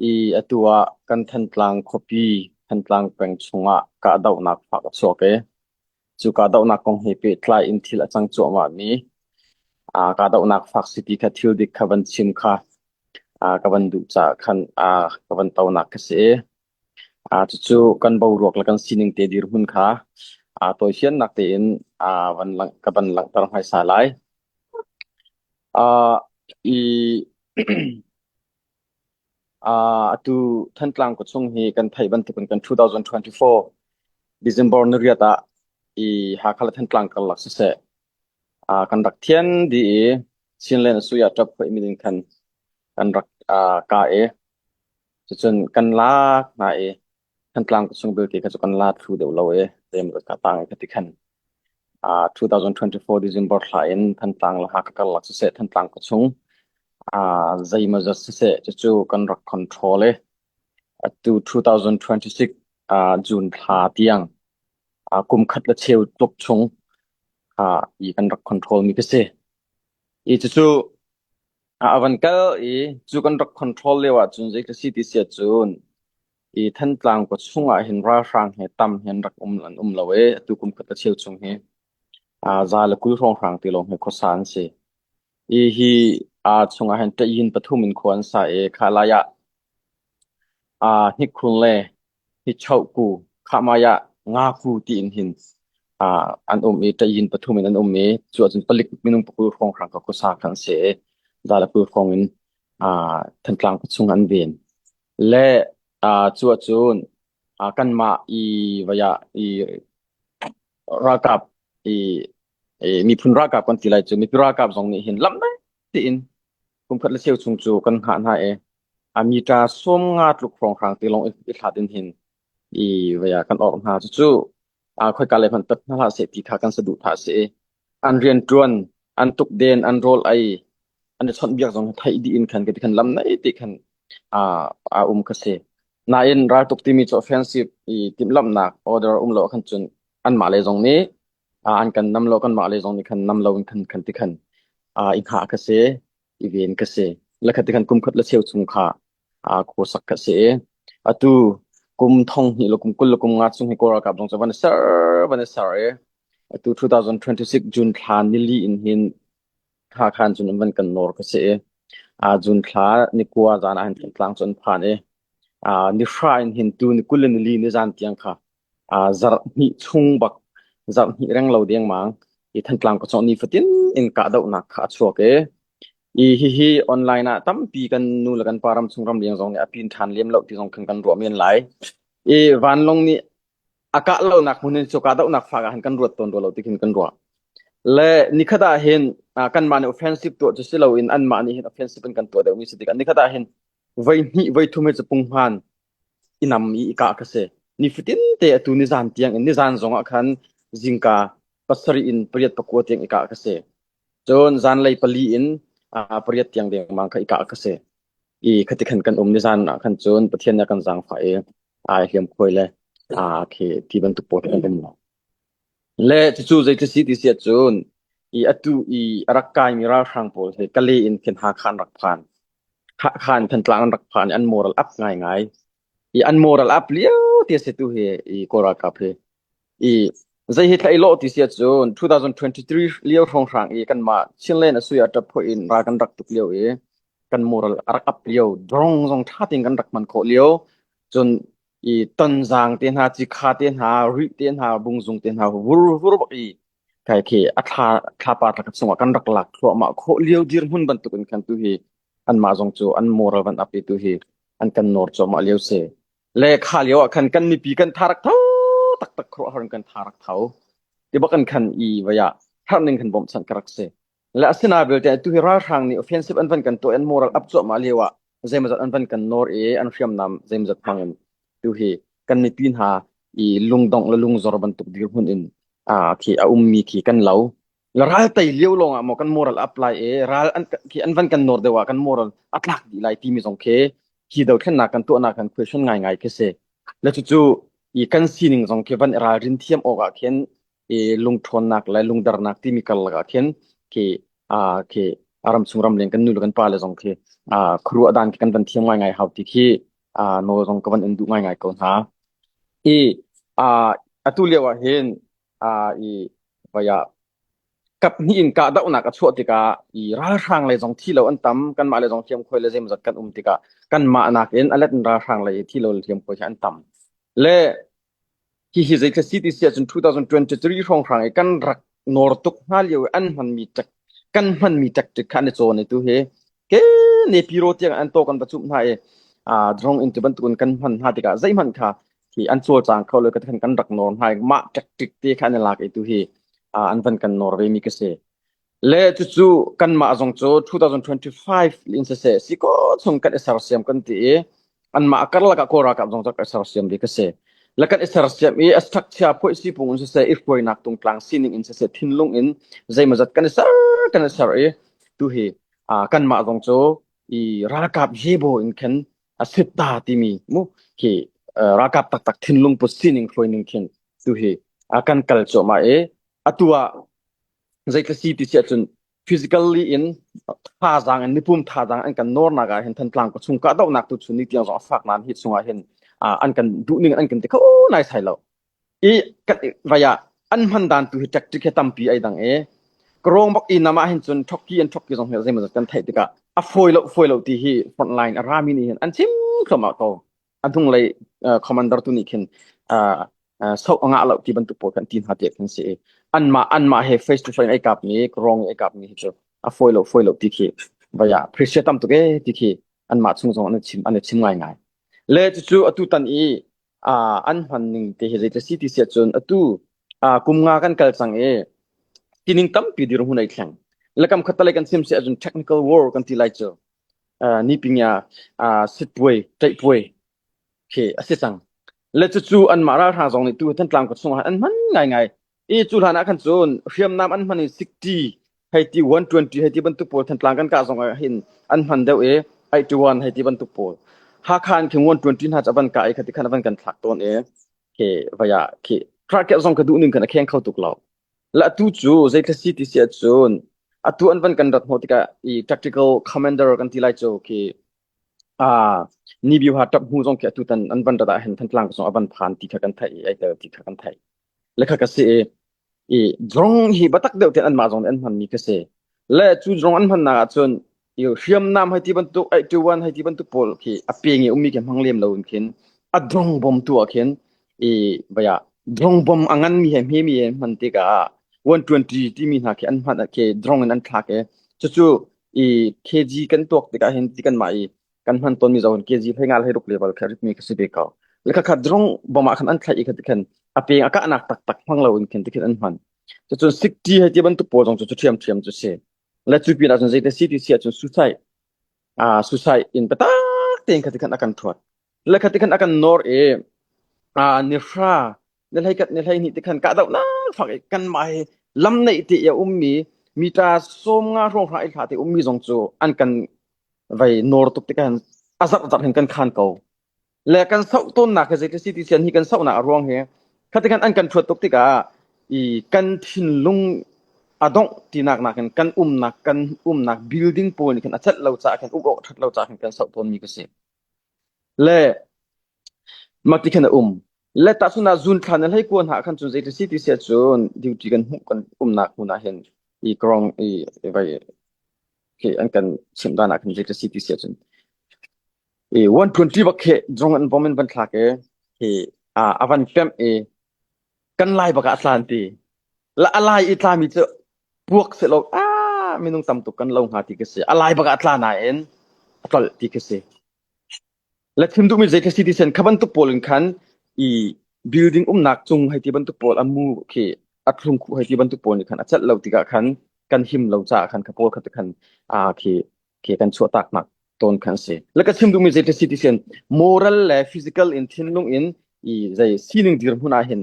I atu ah kan Thantlang khuapi Thantlang peng chungah kahdohnak fak a chuak i cu kahdohnak kong he pehtlai in thil a cang cuahmahmi kahdohnak fak si ti kha thil dik kha van chim kha ka van duh caah khan ka van tonak ka si. Cucu kan boruak le kan sining te dirhmun kha tawifiannak tein van lang ka van langhter hmaisa lai. I Atu Thantlang khuachung hi kan theih bantukin kan 2024 December niriat ah i Hakha le Thantlang karlak siseh kan rak thian dih i Chinland Asuya ṭap khoih min in khan kan rak kah i cucun kan lak hna i Thantlang khuachung belte kha cu kan la thlu deuh lo i zeimaw ka tang i khati khan 2024 December thla in Thantlang le Hakha karlak siseh Thantlang khuachung zeimawzat siseh cucu kan rak control i atu 2026 June thla tiang kum khat le cheu tluk chung i kan rak control mi ka si. I cucu a van kal i cu kan rak control lio ahcun zei ka si ti si ahcun i Thantlang khua chung ah hin ralhrang he tam hi an rak um an um lo i atu kum khat le cheu chung hi 120 hrawnghrang ti lawng hi khuasa an si. I hi chungah hin ṭayin pathum in khua an sa i kha lai ah hnikhun le hnichohku khahmai ah ngaku tiin hin an um i ṭayin pathum in an um i cu ahcun palik minung pakul hrawnghrang ka khuasa kha an si i 120 hrawng in Thantlang khuachung an ven. Le cu ahcun kanmah i vai ah i ralkap i miphun ralkap kan ti lai cu mipi ralkap zong nih hin lam dai tein kum khat le cheu chung cu kan hngah hna i a mita 50 tluk hrawnghrang te lawng i hlat in hin i vaya kan orh hna cucu khoika lei hmanh tat hna hlah seh ti kha kan saduhthah si i an rianṭuan an tukden an rawl ei an i chawnhbiak zong theih dih in khan ka ti khan lam nei ti khan a um kha si. Nain raltuk timi cu offensive i timhlamhnak order um lo khan cun anmah lei zong nih an kan nam lo kanmah lei zong nih khan nam lo in khan khan ti khan i hngah kha si i ven kha si. Le kha ti khan kum khat le cheu chung kha khuasak kha si. Atu kum thong hnih le kum kul le kum nga chung hi Kawl ralkap zong cu van i ser van i ser i atu 2026 June thla nili in hin Hakha cun an van kan nawr ka si i June thla ni kua zan ah hin Thantlang cu an phan i ni hra in hin tu ni kul le nili ni zan tiang kha zarh hnih chung bak zarh hnih reng lo dengmang i Thantlang ka cawh ni fatin in kahdohnak kha a chuak i i hihi online ah tampi kan nu le kan pa ram chung ram leng zong nih a pin ṭhan lem lo ti zong khan kan ruah men lai. I vanlawng nih a kah lonak hmun in cu kahdohnak fak ah hin kan ruat tawn rua lo ti khin kan ruah. Le nikhat ah hin kanmah nih offensive tuah cu si loin anmah nih hin offensive in kan tuah deuhmi si tikah nikhat ah hin voi hnih voi thum hi cu punghman i nam i i kah ka si. Nifatin te atu nizan tiang in nizan zong ah khan zingka pasarih in pariat pakua tiang i kah ka si. Cun zanlei pali in pariat tiang dengmang kha i kah ka si. I khati khan kan um nizan ah khan cun Pathian nih a kan zaangfah i ai hliamkhuai le khi ti bantuk pawl kan um lo. Le cucu zei si ti si ahcun i atu i a rak kaimi ralhrang pawl hi Kale in khin Hakha an rak phan. Hakha in Thantlang an rak phan i an moral up ngaingai. I an moral up lio ti a si tu hi i Kawl ralkap hi. I zei hi thla i lawh ti si ahcun 2023 lio hrawnghrang i kanmah Chinland a sui ah ṭap phoih in ral kan rak tuk lio i kan moral a rak up lio drong zong ṭha tein kan rak hman khawh lio cun i tonzang te hna cikha te hna rih te hna bungzung te hna vur vur bak i kai khi a thla thlapa tla chungah kan rak lak thluahmah khawh lio dirhmun bantuk in khan tu hi anmah zong cu an moral van up i tu hi an kan nawr cuahmah lio si le kha lio ah khan kan mipi kan tha rak tho taktak khuaruahhar in kan tha rak tho ti bak an khan i vaya thar ning khan bawmhchanh ka rak si Le asina belte tu hi ralhrang nih offensive an van kan tuah an moral up cuahmah lio ah zeimawzat an van kan nawr i an hriamnam zeimawzat hmang in tu hi kan mipi hna i lungdongh le lungzor bantuk dirhmun in khi a ummi khi kan lo. Le ral tei lio lawng ah maw kan moral up lai i ral an khi an van kan nawr deuh ah kan moral a tlak dih lai timi zong khi hi dothlennak kan tuahnak kan question ngaingai khi si. Le cucu i kan sining zong khi van i ralrin thiam awk ah khin i lungṭhawnnak le lungdernak timi karlak ah khin khi khi a ram chung ramleng kan nu le kan pa le zong khi khuaruah dan khi kan van thiam ngaingai hau ti khi. Nawl zong ka van in duh ngaingai ko hna. I atu lio ah hin i vai ah kap hnih in kahdohnak a chuah tikah i ralhrang lei zong thi lo an tam kanmah lei zong hliamkhuai le zeimawzat kan um tikah kanmah nakin a let in ralhrang lei i thi lo le hliamkhuai hi an tam. Le hihi zeitluk si ti si ahcun 2023 hrawnghrang i kan rak nawr tuk hna lio i an hmanmi tak kan hmanmi tactic kha an i cawn i tu hi ke nepiro tiang an taw kan va cumh hna i drone in ti bantukin kan hman hna tikah zeihmanh kha hi an cawlcang kho lo ka khan kan rak nawr hna i mah tactic te kha an i lak i tu hi an van kan nawr ve mi ka si. Le cucu kanmah zong cu 2025 in siseh siko chung kan i sersiam kan ti i anmah karlak ah Kawl ralkap zong cu kan i sersiam ve ka si. Le kan i sersiam i a structure phoih sipung in siseh i hruainak tungtlang sining in siseh thinlung in zeimawzat kan i ser kan i ser i tu hi kanmah zong cu i ralkap yebo in khan a sitta timi mu khi ralkap taktak thinlung put sining hruaining khin tu hi kan kal cuahmah i atu ah zeitluk si ti si ahcun physically in thazaang in mipum thazaang an kan nawrnak ah hin Thantlang ka chung kahdohnak tu chun ni tiang zong a fak nain hi chungah hin an kan duh ning an kan ti kho nai sai lo i kan vaya an hman dan tu hi tactic hi tampi ai dang e karong bak i nama hin cun thokki an thokki zong hi zeimawzat kan theih tikah a fawi lo fawi lo ti hi front line a rami nih hin an chim thluahmah ko a hnunglei commander tu nih khin so a ngah lo ti bantuk pawl kan ti hna tiah khin si i anmah anmah he face to face ai kap mi rong ai kap mi hi cu a fawi lo fawi lo ti khi vaya appreciate tam tuk e ti khi anmah chung zong an chim an chim ngai ngai le cucu atu tan i an hman ning te hi zei si ti sia cun atu kum nga kan kal cang i tining tampi dirhmun ai thleng lakam khatalei kan sim si ahcun technical war kan ti lai cu nipingya sitpuai ṭaihpuai khi a si cang. Le cucu anmah ralhrang zong nih tu Thantlang khua chungah an hman ngaingai. I cu hlan ah khan cun hriamnam an hman i 60 hei ti 120 hei ti bantuk pawl Thantlang kan kah zong ah hin an hman deuh i 81 hei ti bantuk pawl. Hakha in khin 120 hna cu a van kah i khati khan a van kan thlak tawn i khi vaya khi Krakeh zong ka duh ning khan a kheng kho tuk lo. Le atu cu zeitluk si ti si ahcun atu an van kan rat hnawh tikah i tactical commander kan ti lai cu khi ah Nibiuha ṭap hnu zong khi atu tan an van rat ah hin Thantlang zong a van phan ti kha kan theih i ai tel ti kha kan theih. Le kha ka si i i drone hi biatak deuh tein anmah zong nih an hmanmi ka si. Le cu drone an hmannak ahcun i hriamnam hei ti bantuk 81 hei ti bantuk pawl khi a peng i ummi khi hmang lem lo in khin a drone bom tu ah khin i vaya drone bom a nganmi he hmemi he hman tikah 120 timi hna khi an hman khi drone in an thlak i cucu i kg kan tuak tikah hin ti kanmah i kan hman tawnmi zohin kg hlei nga hlei ruk level kha ritmi ka si ve ko le kha kha drone bom ah khan an thlaih i kha tikhan a peng a kahnak taktak hmang lo in khin tikhin an hman cucun 60 hei ti bantuk pawl zong cu cu ṭhiamṭhiam cu si le cu pin ahcun zeite si ti si ahcun suicide suicide in biatak tein kha tikhan a kan thuat le kha tikhan a kan nawr i ni hra ni hlei kat ni hlei hnih tikhan kahdohnak fak i kanmah hi lam neih ti a ummi mita 50 hrawng hra i hla te ummi zong cu an kan vai nawr tuk tikah a zarh zarh hin kan khan ko le kan soh tawnnak hi zeitluk si ti sian hi kan sohnak a ruang hi khatikan an kan thuat tuk tikah i kan thinlung a dongh tinak nakin kan umnak kan umnak building pawl nih khan a celh lo caah khan uk awk that lo caah khan kan soh tawnmi ka si le mah ti khan a um le tahchun ah zun thla na hlei kuan ha khan cun zeitluk si ti sia cun duty kan hmuh kan umnak hmun ah hin i krong i vai khi an kan chimh dan ah khan zeitluk si ti sia cun i 120 bak khi drone an bom in van thlak i hi a van pemh i kan lai bak ah a tlan ti la a lai i tlami cu puak selaw a minung tam tuk kan lo hnga ti ka si a lai bak ah a tla nain a tlolh ti ka si la thim duhmi zei ka si ti sen kha bantuk pawl in khan i building umnak cung hei ti bantuk pawl a mu khi a thlung khu hei ti bantuk pawl nih khan a celh lo tikah khan kan him lo caah khan kha pawl kha te khan a khi khi kan chuahtak nak tawn khan si. Le ka chim duhmi zei si ti sin moral le physical in thinlung in i zei sining dirhmun ah hin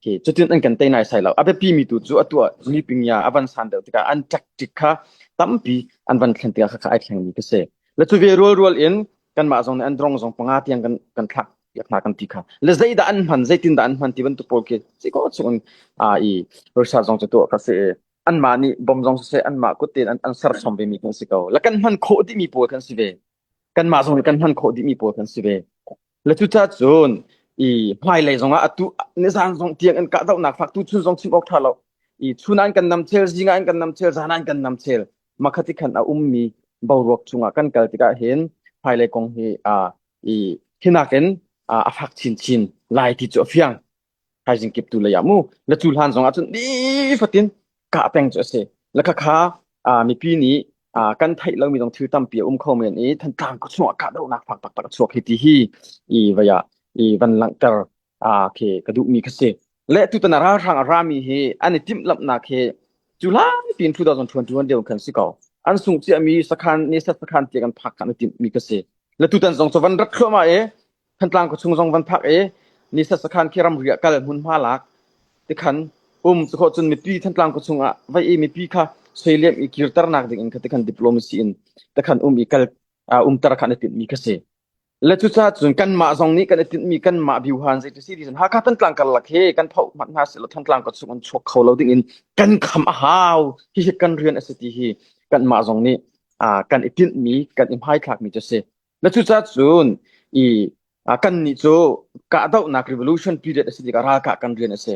khi cutin an kan tei nai sai lo. A biapi mi tu cu atu ah mi pingya a van san deuh tikah an tactic kha tampi an van thlen tikah kha ai thleng mi ka si. Le cu ve rual rual in kanmah zong nih an drong zong panga tiang kan kan thlak piak hna kan ti kha. Le zeidah an hman zeitin dah an hman ti bantuk pawl khi si ko chung a i research zong cu tuah ka si anmah nih bom zong siseh anmah kut tein an, an serchom ve mi kan si ko la kan hman khawh dih mi pawl kan si ve kanmah zong nih kan hman khawh dih mi pawl kan si ve. Le cucaah cun i hmailei zongah atu nizan zong tiang in kahdohnak fak tu chun zong chim awk ṭha lo. I chun ah an kan nam chel, zing ah an kan nam chel, zan ah an kan nam chel. Makhati khan a ummi boruak chungah kan kal tikah hin hmailei kong hi uh, i hinak in uh, a fak chinchin lai ti cu a fiang. Thaizing kip tu lei ah mu la cu hlan zong ah cun nifatin kah peng cu a si. La khakha uh, mipi nih uh, kan theih lomi zong thil tampi a um kho men i Thantlang khua chungah kahdohnak fak taktak a chuak hi ti hi i vaya i van langhter uh, khi ka duhmi kha si. Le tutan a ralhrang a rami hi an i timhlamhnak hi cu lai pin 2021 deu khan si ko. An sung ciami sakhan ni sat sakhan tiang an phak khan i timhmi ka si. Le tutan zong cu van rat thluahmah i Thantlang khuachung zong van phak i nisat sakhan khi ramri ah kal hmunhma lak tikhan um cu khawh cun mipi Thantlang khuachung ah vai i mipi kha soiliam i kirternak ding in kha tikhan diplomacy in tikhan um i kal umter kha an i tinhmi kha si. Le cucaah cun kanmah zong nih kan i tinhmi kanmah biuhan zei ti si ti cun Hakha Thantlang karlak hi kan phoh hmanh hna seh law Thantlang khuachung an chuak kho lo ding in kan kham a hau. Hihi kan rian a si ti hi kanmah zong nih kan i tinhmi kan i hmaithlakmi cu a si. Na cucaah cun i kannih cu kahdohnak revolution period a si tikah ralkah kan rian a si.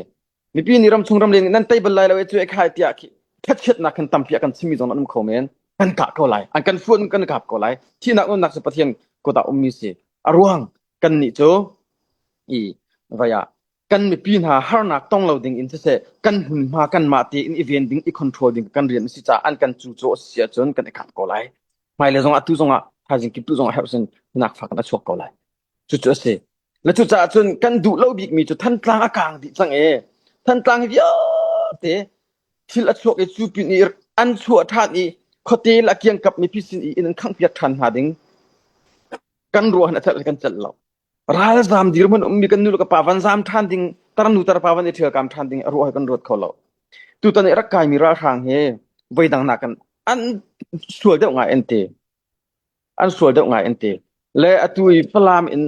Mipi nih ramchung ramleng nih nan tei bal lai lo e cu e khai tiah khi khatchiatnak khan tampi a kan chimmi zong an um kho men. Kan kah ko lai. An kan fuan kan kap ko lai. Thihnak nunnak cu Pathian kut ah ummi si. A ruang kannih cu i vai ah kan mipi hna harnak tong lo ding in siseh kan hmunhma kanmah tein i ven ding i control ding kan rian a si caah an kan cucaw a si ahcun kan i kap ko lai. Hmailei zongah atu zongah thaizing kip tu zongah herh sin hinak fak in a chuak ko lai. Cucu a si. Le cucaah cun kan duh lo bikmi cu Thantlang a kang dih cang e. Thantlang hi vialte thil a chuak i cu pin i an chuah ṭhan i khuate le a kiangkap mipi sin i inn an khanghpiak ṭhan hna ding kan ruah han a celh kan celh lo. Ralzam dirhmun ummi kan nu le ka pa van zam ṭhan ding tarnu tarpa van i ṭhialkam ṭhan ding a ruah hi kan ruat kho lo. Tutan i rak kaimi ralhrang hi voidang nakin an sual deuh ngai an ti. An sual deuh ngai an ti. Le atu i Falam in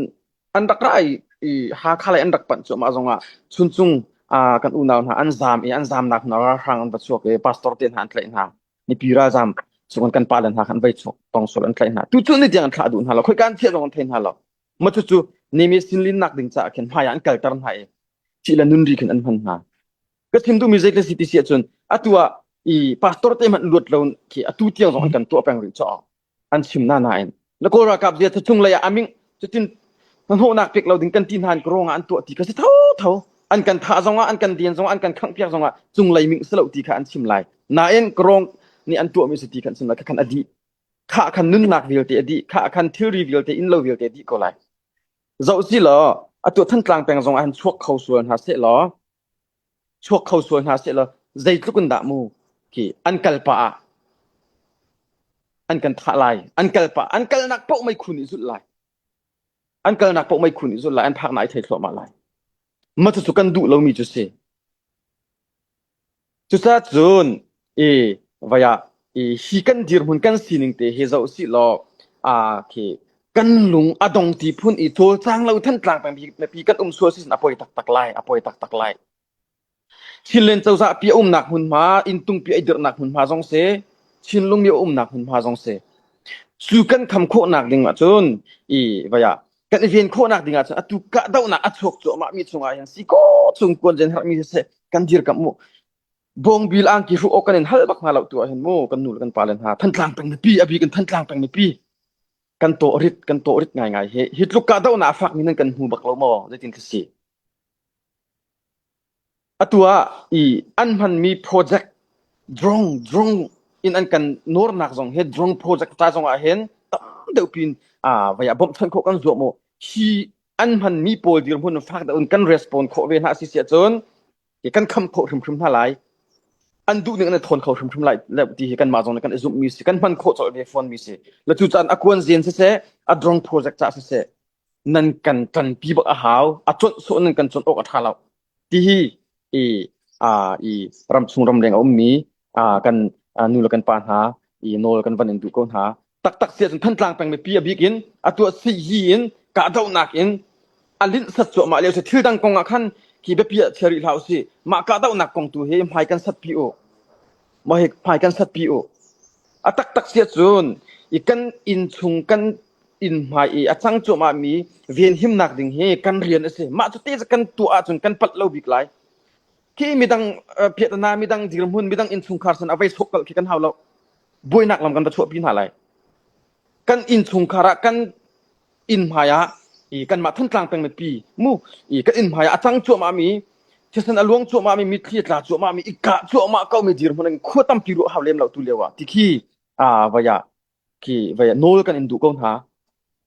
an rak ra i, i Hakha lei an rak panh cuahmah zongah Chuncung uh, kan unau hna an zam i an zamnak hna ralhrang an va chuak i pastor te hna an tlaih hna. Mipi ralzam chung kan pale hna khan vai chuak tong sual an tlaih hna. Tu cu ni tiang an thlah duh hna lo. Khoi kan thiah zong an thei hna lo. Ma cucu nemi sinlin nak ding caah khin hmai ah an kalter hna i thih le nun ri khin an hman hna. Ka chim duhmi zei ka si ti si ahcun atu ah i pastor te hmanh luat lo khi atu tiang zong an kan tuah peng rih caw an chim na nain na kawl ralkap zia chung lei ah aming cutin hnahnawhnak pek lo ding kan ti hna in ka ruangah an tuah ti ka si tho tho an kan thah zongah an kan den zongah an kan khangh piak zongah cunglei ming si lo ti kha an chim lai nain ka rong nih an tuahmi si ti kha an chim lai kha khan a dih kha khan nunnak vialte a dih kha khan thilri vialte inn lo vialte a dih ko lai zoh si law atu Thantlang peng zong ah han chuak kho sual hna seh law chuak kho sual hna seh law zeitluk in dah mu khi an kal pah ah an kan thah lai an kal pah an kalnak paoh meikhu nih zulh lai an kalnak paoh meikhu nih zulh lai an phak na i thei thluahmah lai ma cucu kan duh lomi cu si Cucaah cun i vai ah i hi kan dirhmun kan sining te hi zoh sih law aa khi kan lung a dong ti phun i cawlcang lo Thantlang peng mipi kan um sual si a poi taktak lai a poi taktak lai. Chinland cozah pi a umnak hmunhma inntungpi ai dirhnak hmunhma zong si Chinlung mi a umnak hmunhma zong si cu kan kham khawhnak ding ahcun i vai ah kan i ven khawhnak ding ahcun atu kahdohnak a chuak cuahmah mi chungah hin si ko chung kuan zen herhmi siseh kan dirkamh mu bawngbil angki hruh awk kan in hal bak hna lo tu ah hin mu kan nu le kan pa le hna Thantlang peng mipi a bik in Thantlang peng mipi kan tawh rit kan tawh rit ngaingai hi hi tluk kahdohnak a fak mi nan kan hmu bak lo maw zeitin ka si Atu ah i an hmanmi project drone drone in an kan nawrnak zong hi drone project ca zong ah hin tam deuh pin ah vai ah bawmhchanh khawh kan zuam u. Hi an hmanmi pawl dirhmun fak deuh in kan respond khawh ve hna si si ahcun kan kham khawh hrimhrim hna lai. An duh ning an i thawn kho hrimhrim lai ti hi kanmah zong nih kan i zumhmi si kan hman khawh colh ve fawnmi si. Le cu caan a kuan zen siseh a drone project ca siseh nan kan ṭanpi bak a hau a conh sawh nan kan conh awk a ṭha lo ti hi i a i ramchung ramleng a ummi a kan nu le kan pa hna i nawl kan van in duh ko hna taktak si ahcun Thantlang peng mipi a bik in a tuah si hi in kahdohnak in a linh sat cuahmah lio si thil dang kong ah khan khi biapi ah chia rih hlah usih mah kahdohnak kong tu hi hmai kan sat pi u mah hi hmai kan sat pi u a taktak si ahcun i kan inn chung kan. inn hmai i a cang cuahmah mi venhimnak ding hi kan rian a si. Mah cu te kan tuah ahcun kan palh lo bik lai. Khi midang piahtana, midang dirhmun, midang innchungkhar sin a vei sawh kalh khi kan hau lo. Buainak lam kan va chuahpi hna lai. Kan innchungkhar ah kan inn hmai ah i kanmah Thantlang peng mipi mu i kan inn hmai ah a cang cuahmah mi thisen a luang cuahmah mi mitthli a tla cuahmah mi i kah cuahmah ko mi dirhmun in khua tampi ruah hau lem lo tu lio ah ti khi a vai ah khi vai ah nawl kan in duh ko hna.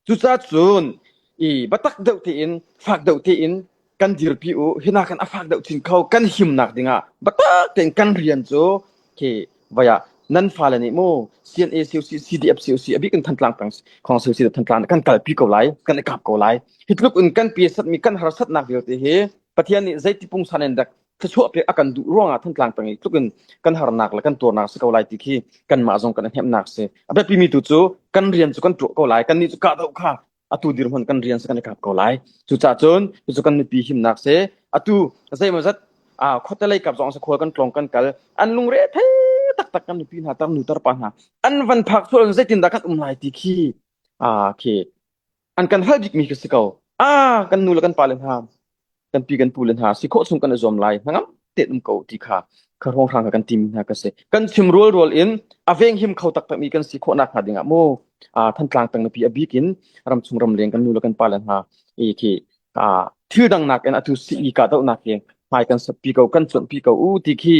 Cucaah cun i biatak deuh tein fak deuh tein kan dirpi u hina kan a fak deuh chin kho kan himnak dingah biatak tein kan rian cu khi vai ah nan fale nih mu CNA COC CDF COC a bik in Thantlang peng khong COC Thantlang kan kalpi ko lai kan i kap ko lai hi tluk in kan pi satmi kan harsatnak vialte hi Pathian nih zeiti pungsan in dak thluachuah pek a kan duh ruangah Thantlang peng i tluk in kan harnak le kan tuarnak si ko lai ti khi kanmah zong kan i hnemhnak si. A biapi mi tu cu kan rian cu kan tuah ko lai. Kannih cu kahdoh kha atu dirhmun kan rian si kan i kap ko lai. Cucaah cun cucu kan mipi himnak si. Atu zeimawzat khuate lei kap zong si khual kan tlawng kan kal an lungre thei taktak kan mipi hna tar nu tar pa hna an van phak sual zeitindah kan um lai ti khi khi an kan hal bikmi khi si ko. Ah kan nu le kan pa le hna kan pi kan pu le hna si khawh chung kan i zuam lai hnangam te um ko ti kha kha hrawnghrang kha kan timi hna ka si kan chim rual rual in a veng him kho taktak mi kan si khawh nak hnga dingah mu Thantlang peng mipi a bik in ramchung ramleng kan nu le kan pa le hna i khi thil dang nak in atu si ka do nak hi hmai kan sat pi ko kan cuan pi ko u ti khi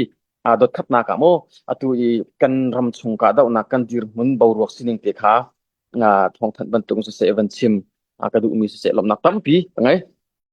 dot khatnak ah mu atu i kan ram chung ka do nak kan dirhmun boruak sining te kha thawngthanh bantuk siseh van chim ka duhmi siseh lawmhnak tampi ka ngei.